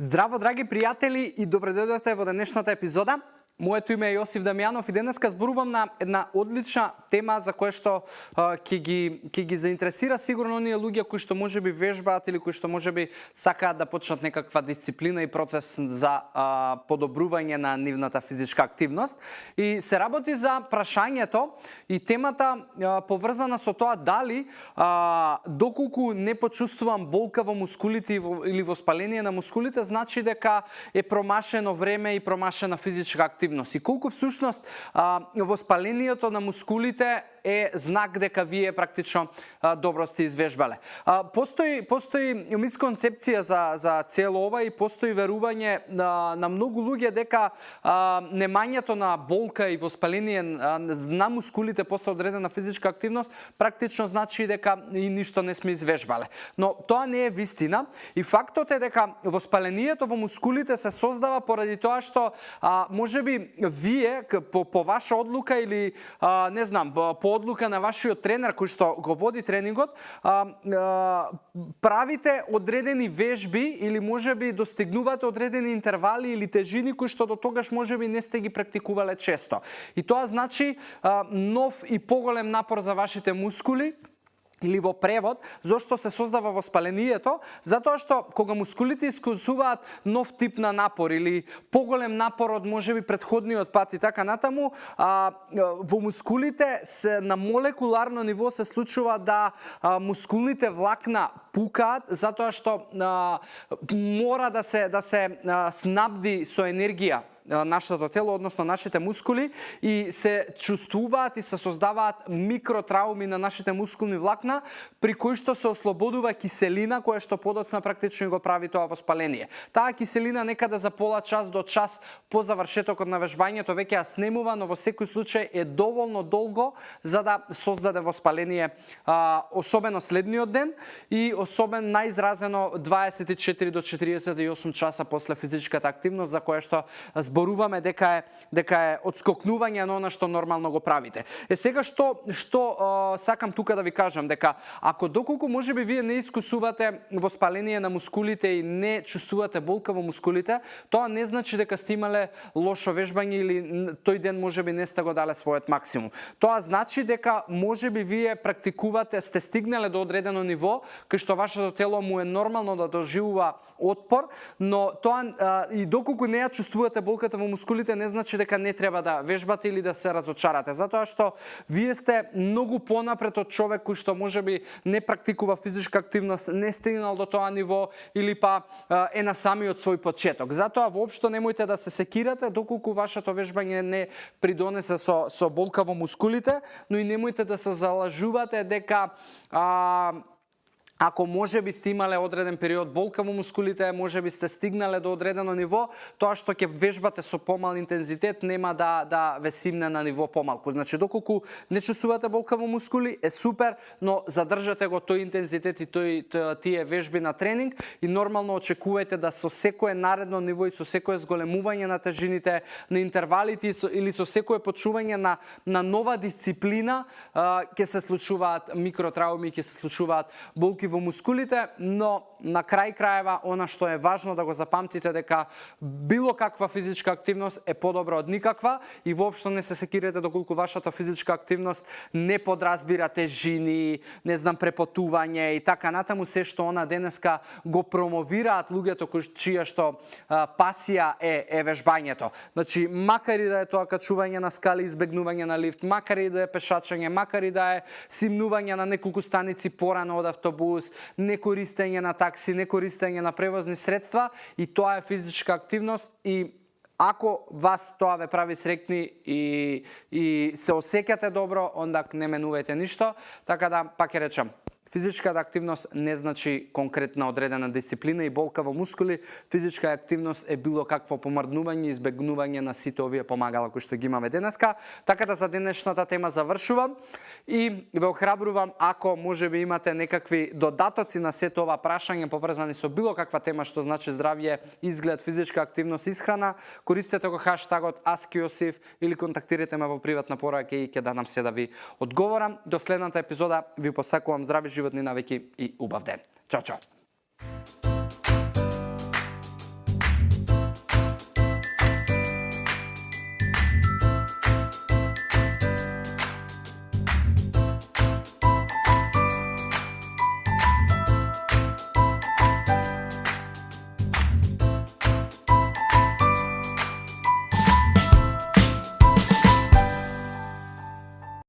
Здраво, драги пријатели, и добре дојдовте во денешната епизода. Моето име е Јосиф Дамјанов и денеска зборувам на една одлична тема за која што ќе ги заинтересира сигурно оние луѓе кои што можеби вежбаат или кои што можеби сакаат да почнат некаква дисциплина и процес за подобрување на нивната физичка активност. И се работи за прашањето и темата поврзана со тоа дали доколку не почувствувам болка во мускулите или воспаление на мускулите, значи дека е промашено време и промашена физичка активност. И колку всушност воспалението на мускулите е знак дека вие практично добро сте извежбале. Постои мисконцепција за цело ова и постои верување на многу луѓе дека немањето на болка и воспаление на мускулите после одредена физичка активност практично значи дека и ништо не сме извежбале. Но тоа не е вистина и фактот е дека воспалението во мускулите се создава поради тоа што можеби вие по ваша одлука или не знам, по одлука на вашиот тренер кој што го води тренингот, правите одредени вежби или можеби достигнувате одредени интервали или тежини кои што до тогаш можеби не сте ги практикувале често. И тоа значи нов и поголем напор за вашите мускули, или во превод, зошто се создава воспалението, затоа што кога мускулите искусуваат нов тип на напор или поголем напор од можеби претходниот пат и така натаму, во мускулите се на молекуларно ниво се случува да мускулните влакна пукаат затоа што мора да се снабди со енергија нашето тело, односно нашите мускули, и се чувствуваат и се создаваат микротрауми на нашите мускулни влакна, при кои што се ослободува киселина, која што подоцна практично го прави тоа воспаление. Таа киселина некаде за пола час до час по завршетокот на вежбањето веќе ја снемува, но во секој случај е доволно долго за да создаде воспаление, особено следниот ден и особено најизразено 24 до 48 часа после физичката активност за која што зборуваме дека е одскокнување на она што нормално го правите. Сега што сакам тука да ви кажам, дека ако доколку можеби вие не искусувате воспаление на мускулите и не чувствувате болка во мускулите, тоа не значи дека сте имале лошо вежбање или тој ден можеби не сте го дале својот максимум. Тоа значи дека можеби вие практикувате, сте стигнале до одредено ниво кај што вашето тело му е нормално да доживува отпор, но тоа и доколку не ја чувствувате болката во мускулите, не значи дека не треба да вежбате или да се разочарате, затоа што вие сте многу понапред од човек кој што можеби не практикува физичка активност, не стигнал до тоа ниво или па е на самиот свој почеток. Затоа воопшто немојте да се секирате доколку вашето вежбање не придонесе со болка во мускулите, но и немојте да се залажувате дека ако можеби сте имале одреден период болка во мускулите, можеби сте стигнале до одредено ниво, тоа што ќе вежбате со помал интензитет нема да ве симне на ниво помалку. Значи, доколку не чувствувате болка во мускули, е супер, но задржате го тој интензитет и тие вежби на тренинг и нормално очекувајте да со секое наредно ниво и со секое зголемување на тежините, на интервалите или со секое почување на нова дисциплина ќе се случуваат микротрауми, ќе се случуваат болки во мускулите, но на крај краева она што е важно да го запамтите дека било каква физичка активност е подобра од никаква и воопшто не се секирате доколку вашата физичка активност не подразбира тежини, не знам, препотување и така натаму, се што она денеска го промовираат луѓето чија што пасија е вежбањето. Значи, макар и да е тоа качување на скали, избегнување на лифт, макар и да е пешачење, макар и да е симнување на неколку станици порано од автобус, не користење на такси, не користење на превозни средства, и тоа е физичка активност и ако вас тоа ве прави среќни и се осеќате добро, онда не менувајте ништо, така да пак ќе речам, физичката активност не значи конкретна одредена дисциплина и болка во мускули. Физичка активност е било какво помрднување, избегнување на сите овие помагала кои што ги имаме денеска. Така да за денешната тема завршувам и ве охрабрувам, ако можеби имате некакви додатоци на сето ова прашање поврзани со било каква тема што значи здравје, изглед, физичка активност, исхрана, користете го хаштагот #AskJosif или контактирате ме во приватна порака и ќе дадам се да ви одговорам. До следната епизода ви посакувам здрави животни навеки и убав ден. Чао, чао!